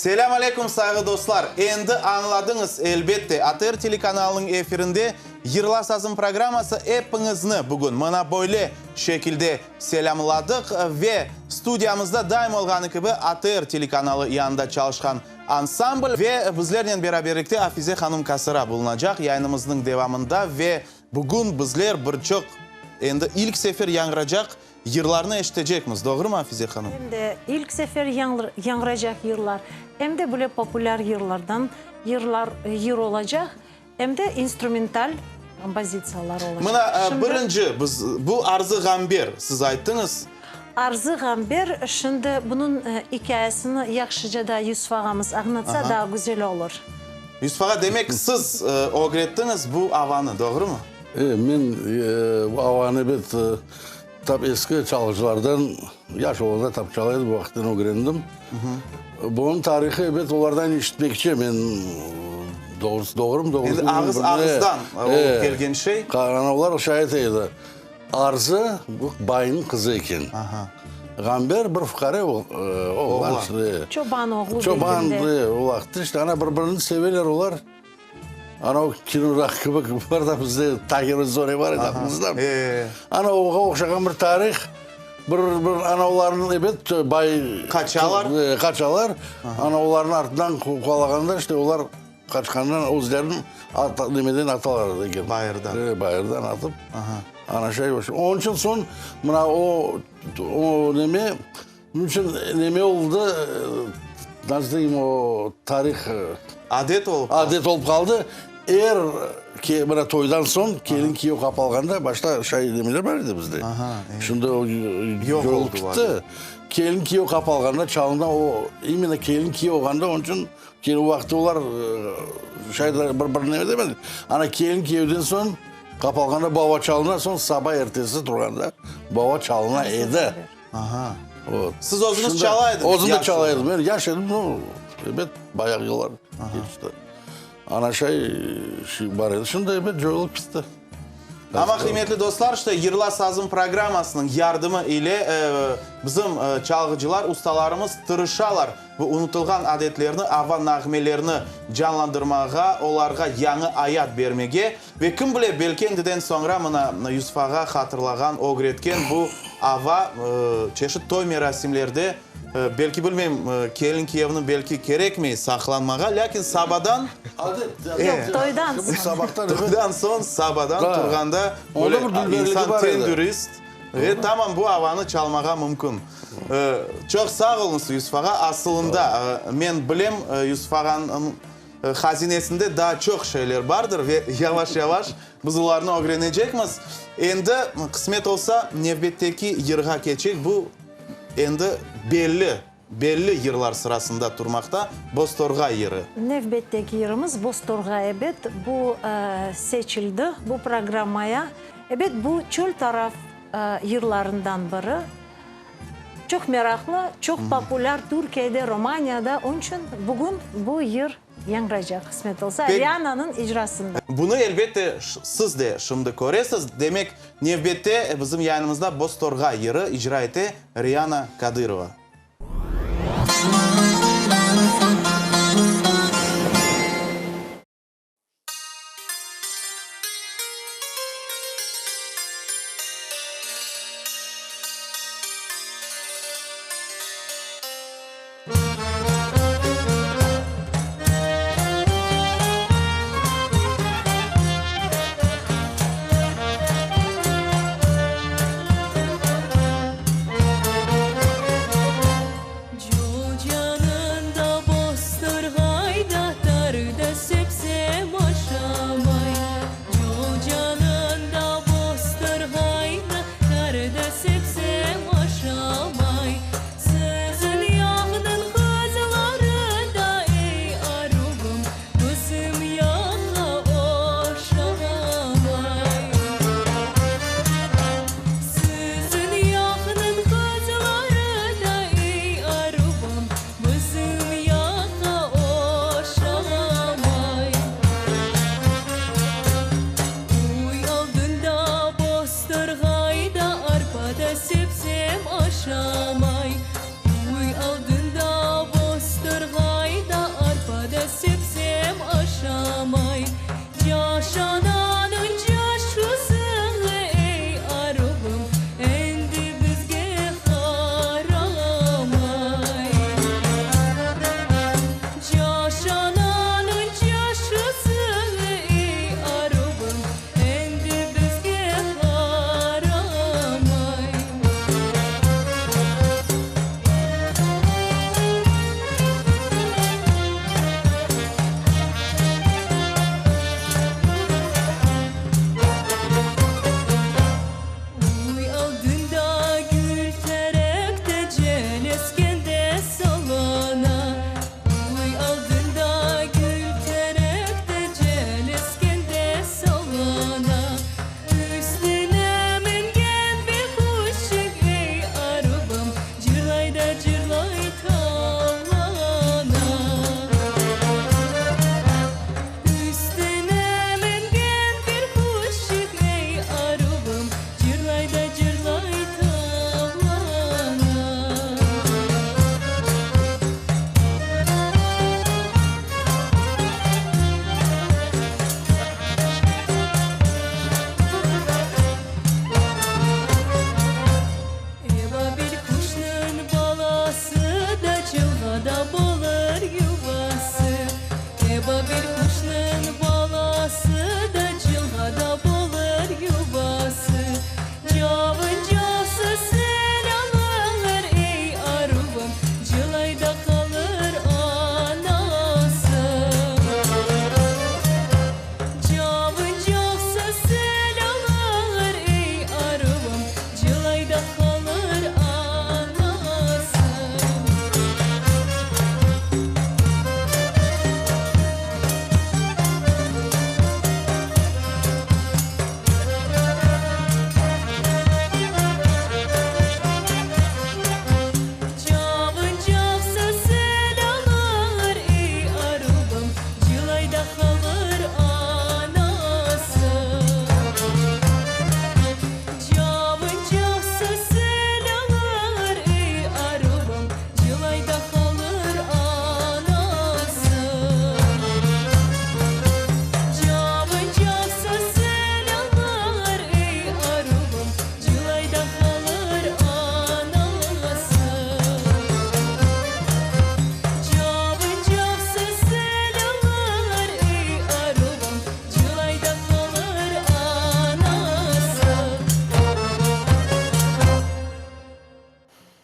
Selâm aleyküm, sayğı dostlar! Endi añladıñız, elbette, ATR telekanalınıñ efirinde Yırla sazım programması epiñizni bugün mına böyle şekilde selâmladıq ve studiyamızda daim olğanı kibi ATR telekanalı yanında çalışqan ansambl ve bizlernen beraberlikte Afize hanım Kasıra bulunacaq yayınımıznıñ devamında ve bugün bizler bir çoq endi ilk sefer yañğıracaq Yırlarnı eşitecekmiz, doğrumı, Afize hanım? Em de ilk sefer yañğıracaq yırlar, em de böyle populâr yırlardan yırlar, yır olacaq, em de instrumental kompozitsiyalar olacaq. Mına, birinci biz, bu Arzı Ğamber, siz ayttıñız. Arzı Ğamber, şimdi bunıñ ikâyesini yahşıca da Yusuf ağamız añlatsa, daa güzel olur. Yusuf ağa, demek, siz ögrettiñiz bu avanı, doğrumı? E, men bu avanı, ebet, Tap eski çalğıcılardan, yaş olğanda tap çala edim, bu vaqıttan ögrendim. Bunıñ tarihı, ebet, olardan eşitmekçe men, doğrusı, doğrumı, doğru Endi ağız ağızdan olıp kelgen şey. Olar şay ayta edi, Arzı bu baynıñ qızı eken. Ğamber bir fuqare oğlan. Çoban oğlu Çoban, o vaqıtta işte, ana bir-birini seveler olar. Ana o kinodaki kibi bar da bizde Tagir ve Zore bar edi aqlımızda. Ana oğa oqşağan bir tarih, bir, bir ana olarnıñ ebet bay... Qaçalar. Qaçalar. Ana olarnıñ artından quvalağanda işte olar qaçqandan özlerini at, nemeden atalar eken. Bayırdan. Bayırdan atıp. Ana şey, onıñ içün soñ mına o, o neme... Bunıñ içün neme oldı, nasıl deyim, o tarih... Adet olıp qaldı. Adet olıp qaldı. Er, mına toydan soñ kelin kiyev qapalğanda, başta şay nemeler bar edi bizde. Şimdi o yoq olıp gitti. Kelin kiyev qapalğanda çalına o, imенно kelin kiyev olğanda, onıñ içün o vaqıtta olar şay bir-birine neme demedi. Ana kelin kiyevden soñ qapalğanda baba çalına, soñ saba ertesi turğanda baba çalına edi. Aha. Vot. Siz özüñiz çala ediñiz? Özüm de çala edim. Men yaş edim, no, ebet, bayağı yıllar keçti. Ana şay şey bar edi. Şimdi ebet coyulıp kitti. Amma, qıymetli dostlar, işte Yırla sazım programmasınıñ yardımı ile bizim çalğıcılar, ustalarımız tırışalar bu unutılğan adetlerni, ava nağmelerini canlandırmağa, olarğa yañı ayat bermege. Ve kim bile, belki endiden soñra mına Yusuf ağa hatırlağan, ögretken bu ava çeşit toy merasimlerde, belki, bilmeyim, kelin-kiyevniñ belki kerekmey saqlanmağa, lâkin sabadan, Yoq, toydan soñ. Toydan soñ sabadan turğanda böyle insan tendürist ve tamam bu avanı çalmağa mümkün. Çoq sağ oluñız, Yusuf ağa. Asılında, men bilem, Yusuf ağanıñ Hazinesinde daa çoq şeyler bardır ve yavaş-yavaş biz olarnı ögrenecekmiz. Endi, qısmet olsa, nevbetteki yırğa keçek. Bu, endi belli, belli yırlar sırasında turmaqta, Boztorğay yırı. Nevbetteki yırımız Boztorğay, ebet, bu seçildi bu programmaya. Ebet, bu çöl taraf yırlarından biri. Çoq meraqlı, çoq populâr Türkiyede, Romaniyada, onıñ içün bugün bu yır yañğıraycaq, qısmet olsa, Riananıñ icrasında. Bunı, elbette, siz de şimdi köresiz. Demek, nevbette bizim yayınımızda Boztorğay yırı icra ete Riana Kadırova. Yol yanında boztorğayda tarda sebzem aşamay. Yol yanında boztorğayda tarda sebzem aşamay. Siziñ yaqnıñ qızları da, ey aruvım, bizim yaqqa oşamay. Siziñ yaqnıñ qızları da, ey aruvım, bizim yaqqa oşamay. Ababil quşnıñ balası da Cılğada bolır yuvası. Cavın cavsa sel alır, ey aruvım, Cılayda qalır anası. Cavın cavsa sel alır, ey aruvım, Cılayda qalır anası. Cavın cavsa sel alır, ey aruvım, Cılayda qalır anası. Cavın cavsa sel alır, ey aruvım, Cılayda qalır anası. Cavın cavsa sel alır, ey aruvım, Cılayda qalır anası. Cavın cavsa sel alır, ey aruvım, Cılayda qalır anası.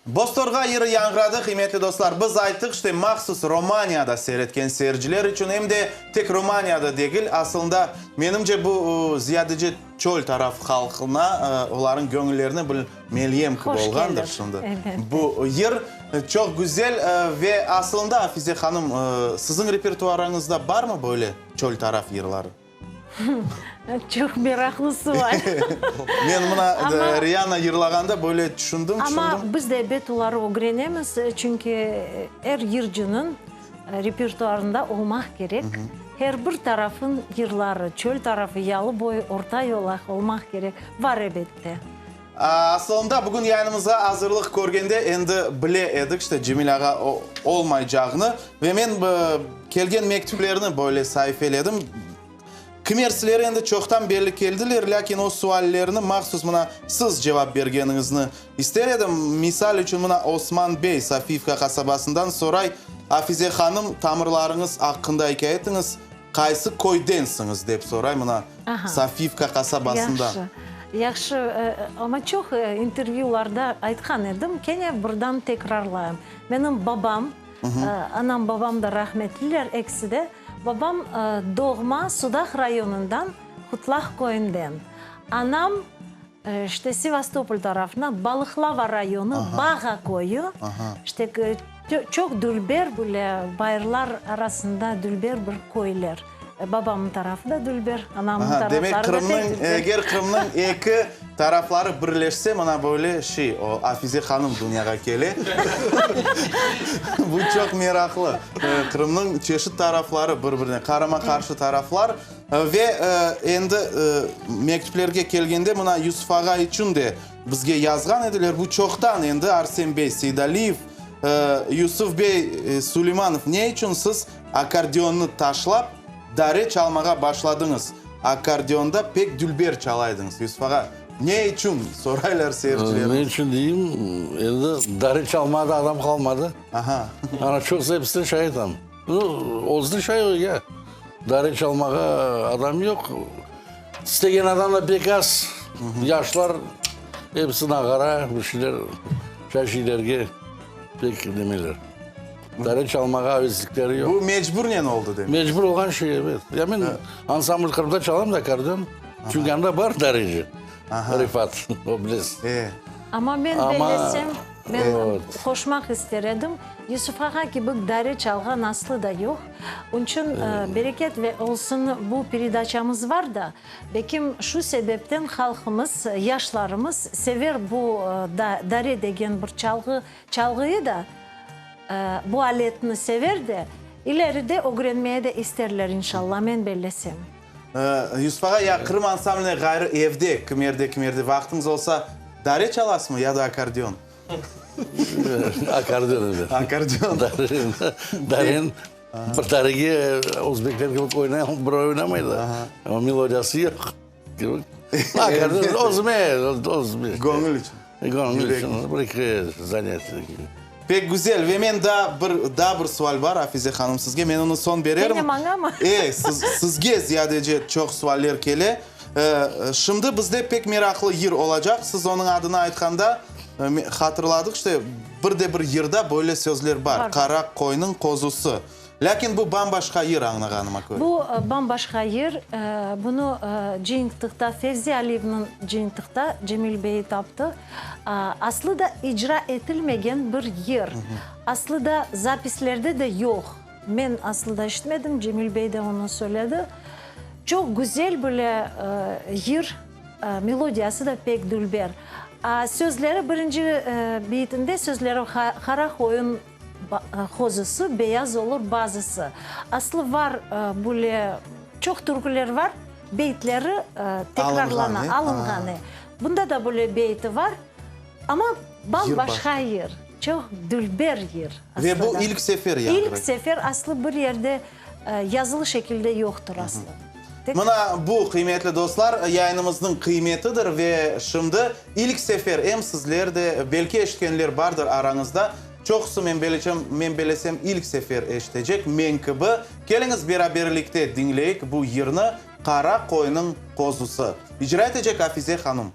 Boztorğay yırı yañğıradı, qıymetli dostlar. Biz ayttıq, işte, mahsus Romaniyada seyretken seyirciler içün, em de tek Romaniyada degil, aslında, menimce, bu ziyadece çöl taraf halqına, olarnıñ göñüllerine bir melyem kibi Hoş olğandır kelir. şimdi. Elbette. Bu yır çoq güzel ve aslında, Afize hanım, siziñ repertuarıñızda barmı böyle çöl taraf yırları? Çoq meraqlı sual. Men mına Riana yırlağanda böyle tüşündim, tüşündim. Amma biz de ebet oları ögrenemiz, çünki er yırcınıñ repertuarında olmaq kerek. Her bir tarafın yırları, çöl tarafı, yalı boyu, orta yolaq olmaq kerek. Bar ebette. Asılında, bugün yayınımızğa azırlıq körgende endi bile edik, işte, Cemil ağa olmaycağını. Ve men kelgen mektüplerni böyle saifeledim. Kimersileri endi çoqtan belli keldiler, lâkin o suallerni mahsus mına siz cevap bergeniñizni ister edim. Misal içün, mına Osman bey Sofiyevka qasabasından soray, Afize hanım, tamırlarıñız aqqında ikâye etiñiz. Qaysı köydensiñiz? dep soray mına Sofiyevka qasabasından. Yahşı, yahşı. Amma çoq intervyularda aytqan edim, kene birdan tekrarlayım. Menim babam, anam, babam da rahmetliler, ekisi de. Babam doğma Sudaq rayonından, Qutlaq köyünden. Anam, işte, Sevastopol tarafından, Balıqlava rayonı, Bağa köyü. İşte, çoq dülber böyle bayırlar arasında dülber bir köyler. Babamnıñ tarafı da dülber, anamnıñ tarafları Demek, da pek Qırımnıñ, dülber. eger Qırımnıñ eki tarafları birleşse, mına böyle şey, o, Afize hanım dünyağa kele. Bu çoq meraqlı. Qırımnıñ çeşit tarafları bir-birine, qarama-qarşı taraflar. Ve endi mektüplerge kelgende, mına Yusuf ağa içün de bizge yazğan ediler, bu çoqtan endi Arsen bey Seydaliyev, Yusuf bey Suleymanov, ne içün siz akkordeonnı taşlap, dare çalmağa başladıñız? Akkordeonda pek dülber çalaydıñız. Yusuf ağa, ne içün, soraylar seyircilerimiz. Ne içün deyim, endi dare çalmağa da adam qalmadı. Aha. Ana, çoqsa episine şay aytam. Özü de şay ya. Dare çalmağa adam yoq. İstegen adam da pek az. Yaşlar episi nağara, bir şeyler, şay şeylerge pek nemeler. Dare çalmağa aveslikleri yoq. Bu mecburnen oldı demek. Mecbur olğan şey, ebet. Ya men ansambl Qırımda çalam da akkordeon. Çünki anda bar dareci. Refat, o bilesiz. Amma men bellesem, men qoşmaq ister edim, Yusuf ağa kibi dare çalğan aslı da yoq. Onıçün bereket ve olsun bu peredaçamız var da, bekim şu sebepten halqımız, yaşlarımız sever bu dare degen bir çalğı, çalğıyı da, bu aletni sever de, ileride ögrenmeye de isterler inşallah, men bellesem. Yusuf ağa, ya Qırım ansambline ğayrı evde, kimerde, kimerde vaqtıñız olsa, dare çalasızmı ya da akkordeon? Akkordeon elbet. Akkordeon. Daren, bir darege özbekler kibi oynay, bir oynamaydı. Amma melodiyası yoq. Akkordeon özüme, özüme. Göñül içün. Göñül içün, bir eki zanâtiye. Pek güzel. Ve men daa bir, daa bir sual bar, Afize hanım, sizge. Men onı soñ bererim. Kene mañamı? E, siz, sizge ziyadece çoq sualler kele. E, şimdi bizde pek meraqlı yır olacaq. Siz onıñ adını aytqanda, hatırladıq, işte, bir de bir yırda böyle sözler bar, Qara qoynıñ qozusı. Lâkin bu bam-başqa yır, añlağanıma köre. Bu bam-başqa yır. Bunı cıyıntıqta, Fevzi Aliyevniñ cıyıntıqta Cemil bey taptı. Aslı da icra etilmegen bir yır. Aslı da zapislerde de yoq. Men aslı da eşitmedim, Cemil bey de onı söyledi. Çoq güzel böyle yır, melodiyası da pek dülber. Sözleri, birinci beytinde sözleri Qara qoyun Qozusı beyaz olur bazısı. Aslı var böyle çoq türküler var, beytleri tekrarlana, alınğan. Bunda da böyle beyti var, amma bam-başqa yır, çoq dülber yır. Ve bu ilk sefer yañğıray. İlk sefer, aslı bir yerde yazılı şekilde yoqtır aslı. Mına bu, qıymetli dostlar, yayınımıznıñ qıymetidir ve şimdi ilk sefer em sizler de, belki eşitkenler bardır arañızda, çoqusı men beleçem, men belesem ilk sefer eşitecek, men kibi. Keliñiz beraberlikte diñleyik bu yırnı, Qara qoynıñ qozusı. İcra etecek Afize hanum.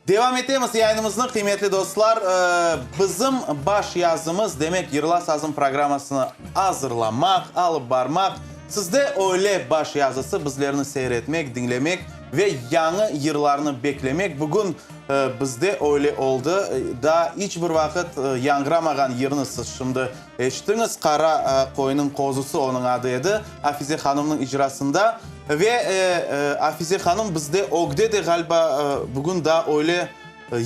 Devam etemiz yayınımıznı, qıymetli dostlar. Bizim baş yazımız, demek, Yırla sazım programmasını azırlamaq, alıp barmaq. Sizde öyle baş yazısı, bizlerni seyir etmek, diñlemek ve yañı yırlarnı beklemek. Bugün bizde öyle oldı. Daa iç bir vaqıt yañğıramağan yırnı siz şimdi eşittiñiz. Qara qoynıñ qozusı onıñ adı edi, Afize hanımnıñ icrasında. Ve Afize hanım, bizde ögde de, ğaliba, bugün daa öyle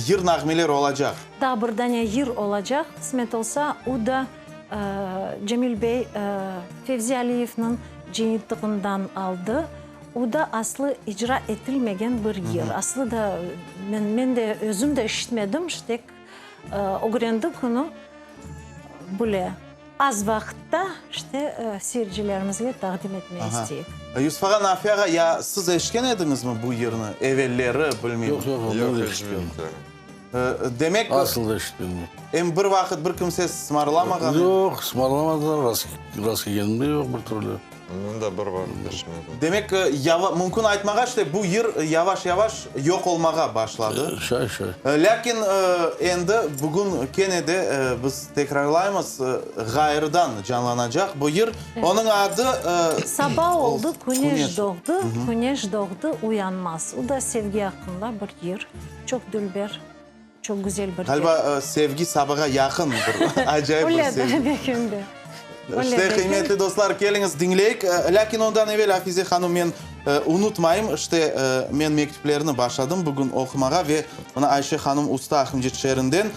yır nağmeler olacaq. Daa bir dane yır olacaq, qısmet olsa, o da Cemil bey Fevzi Aliyevniñ cıyıntığından aldı. O da aslı icra etilmegen bir yır. Aslı da men, men de özüm de işitmedim, tek ögrendik onı bile. Az vaqıtta işte seyircilerimizge taqdim etmege isteyik. Yusuf ağa, Nafi ağa, ya siz eşitken ediñizmi bu yırnı evelleri, bilmeyim? Yoq, yoq, men de eşitmedim. Demek. Asıl da eşitmedim. Em bir vaqıt bir kimse sımarlamağan? Yoq, sımarlamadılar, rast kelgenim de yoq bir türlü. Men de bir vaqıt eşitmedim. Demek, mümkün aytmağa, işte, bu yır yavaş-yavaş yoq olmağa başladı. Şay, şay. Lâkin endi bugün kene de biz tekrarlaymız, ğayrıdan canlanacaq bu yır. Onıñ adı. Saba oldı, küneş doğdı, küneş doğdı, uyanmaz. O da sevgi aqqında bir yır. Çoq dülber, çoq güzel bir yır. Ğaliba, sevgi sabağa yaqın bir acayip bir sevgi. Öyle degil de. İşte, qıymetli dostlar, keliñiz, diñleyik. Lâkin ondan evel, Afize hanım, men unutmayım, işte, men mektüplerni başladım bugün oqumağa ve mına Ayşe hanım Usta Aqmescit şeerinden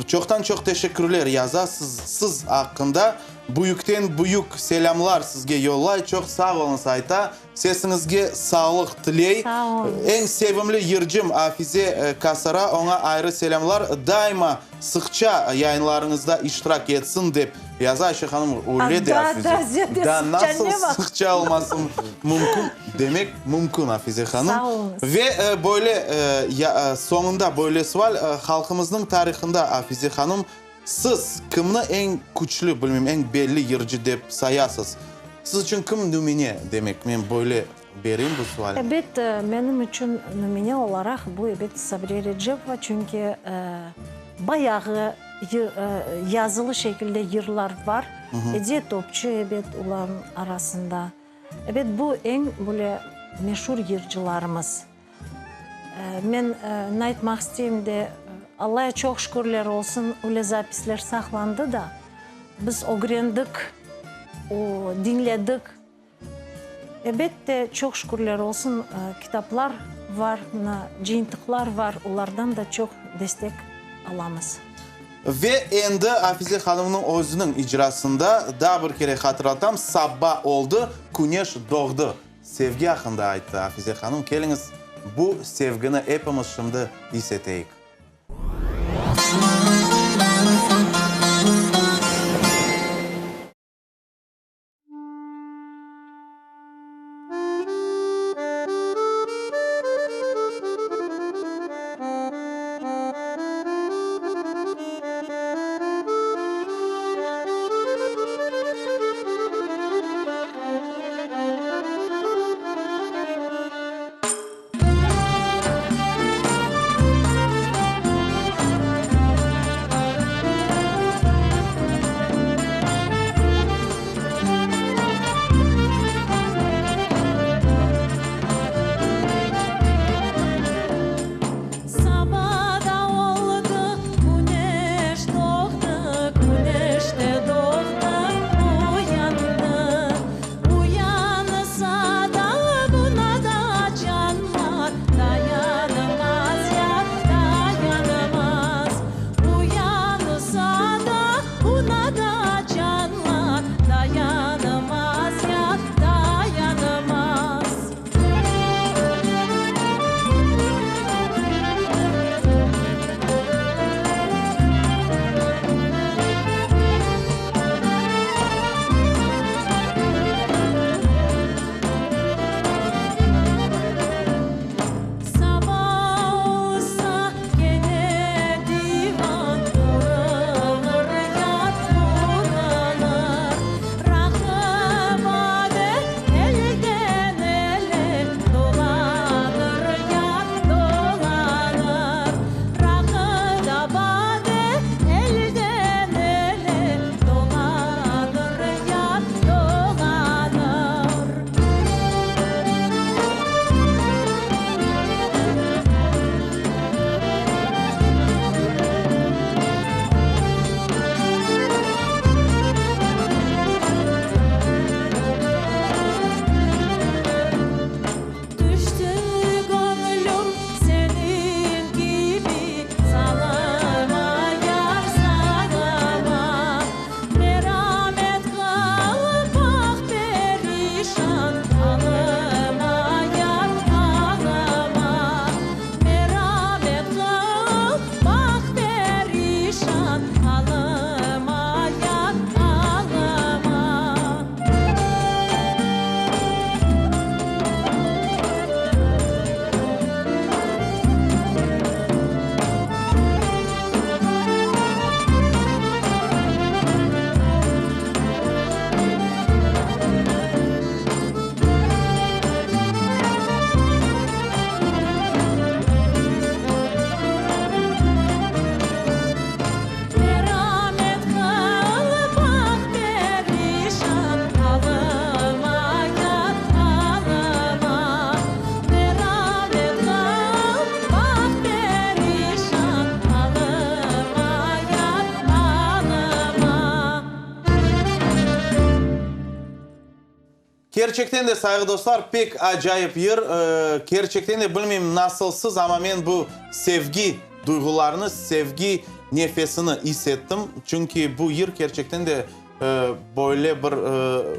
çoqtan-çoq teşekkürler yaza siz, siz aqqında. Büyükten büyük selâmlar sizge yollay, çoq sağ oluñız ayta. Sesiñizge sağlıq tiley. Sağ oluñız. Eñ sevimli yırcım Afize Kasara, oña ayrı selâmlar. Daima sıqça yayınlarıñızda iştirak etsin, dep yaza Ayşe hanım. Öyle de, Afize. Da nasıl sıqça olmasın mümkün? Demek, mümkün, Afize hanım. Sağ oluñız. Ve böyle, soñunda böyle sual, halqımıznıñ tarihında, Afize hanım, siz kimni eñ küçlü, bilmeyim, eñ belli yırcı dep sayasız? Siz içün kim nümüne, demek, men böyle bereyim bu sualni. Ebet, menim içün nümüne olaraq bu, ebet, Sabriye Recepova, çünki bayağı yazılı şekilde yırlar bar, Ediye Topçu, ebet, olarnıñ arasında. Ebet, bu eñ böyle meşur yırcılarımız. Men ne aytmaq isteyim de, Allaya çoq şükürler olsun, öyle zapisler saqlandı da, biz ögrendik, o, diñledik. Ebet de, çoq şükürler olsun, kitaplar var, mına, cıyıntıqlar var, olardan da çoq destek alamız. Ve endi Afize hanımnıñ özüniñ icrasında daa bir kere hatırlatam, Saba oldı, küneş doğdı. Sevgi aqqında ayttı Afize hanım, keliñiz, bu sevgini epimiz şimdi is eteyik. Kerçekten de, sayğı dostlar, pek acayip yır. Kerçekten de, bilmeyim nasıl siz, amma men bu sevgi duyğularını, sevgi nefesini is ettim. Çünki bu yır kerçekten de böyle bir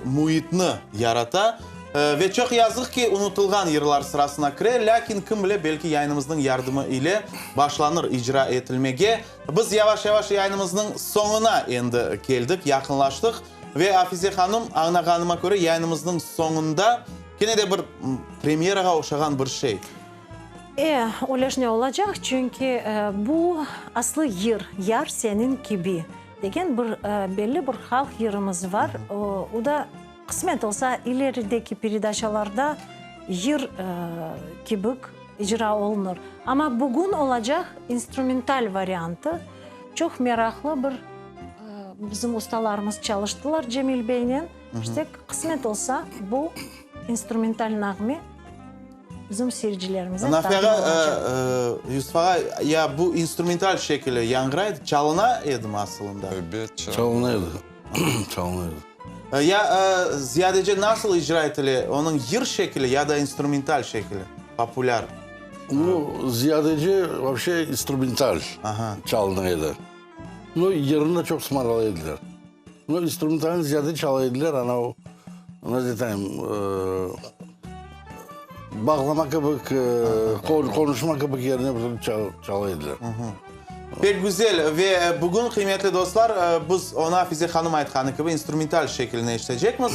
müitni yarata. Ve çoq yazıq ki, unutılğan yırlar sırasına kire, lâkin kim bile, belki yayınımıznıñ yardımı ile başlanır icra etilmege. Biz yavaş-yavaş yayınımıznıñ soñuna endi keldik, yaqınlaştıq. Ve Afize hanım, añlağanıma köre, yayınımıznıñ soñunda kene de bir premyerağa oşağan bir şey. E, öyle olacaq, çünki bu aslı yır, Yar seniñ kibi degen bir belli bir halq yırımız var. O da, qısmet olsa, ilerideki peredaçalarda yır kibik icra olunır. Amma bugün olacaq instrumental variantı, çoq meraqlı bir, bizim ustalarımız çalıştılar Cemil beynen. İşte, qısmet olsa, bu instrumental nağme bizim seyircilerimize taqdim olunacaq. Nafi ağa, Yusuf ağa, ya bu instrumental şekili yañğıray, çalına edimi asılında? Ebet, çalına edi. Çalına edi. Ya ziyadece nasıl icra etile, onıñ yır şekili ya da instrumental şekili populâr? Nu, ziyadece vapşe instrumental çalına edi. Nu, yırını da çoq sımarlay ediler. Nu, instrumentalni ziyade çala ediler, ana o, nasıl aytayım, bağlama kibik, qonuşma kibik yerine çala ediler. Pek güzel ve bugün, qıymetli dostlar, biz onı Afize hanım aytqanı kibi instrumental şekilini eşitecekmiz.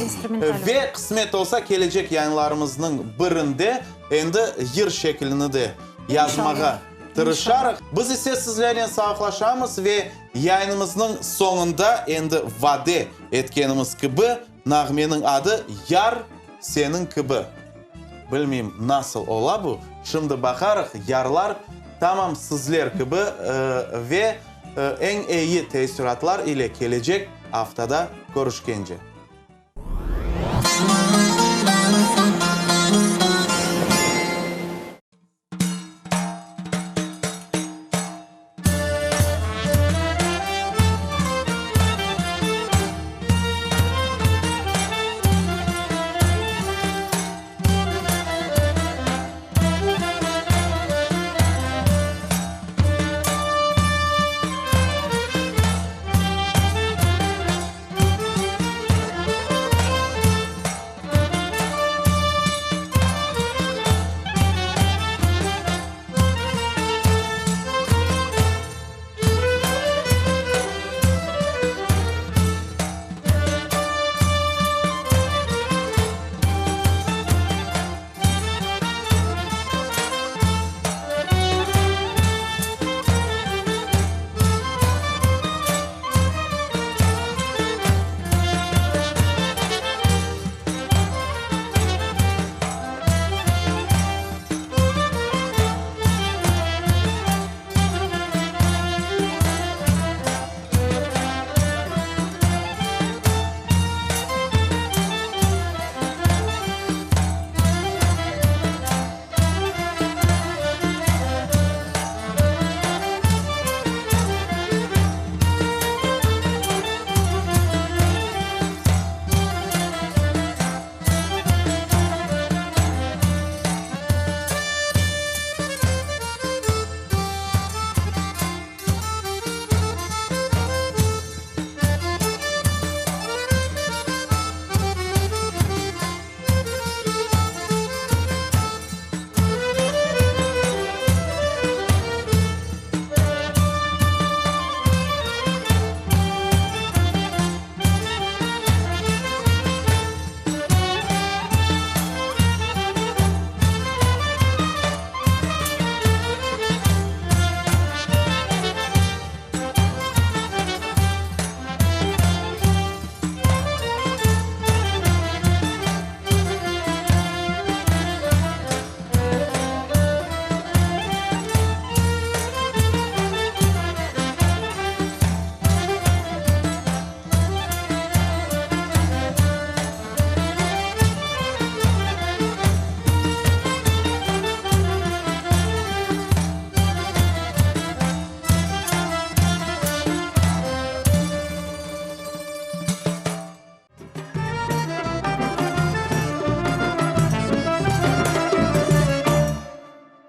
Ve qısmet olsa, kelecek yayınlarımıznıñ birinde endi yır şekilini de yazmağa tırışarıq. Biz ise sizlernen sağlıqlaşamız ve yayınımıznıñ soñunda endi vade etkenimiz kibi, nağmeniñ adı Yar seniñ kibi. Bilmeyim, nasıl ola bu? Şimdi baqarıq, yarlar tamam sizler kibi ve eñ eyi teessüratlar ile kelecek aftada körüşkence.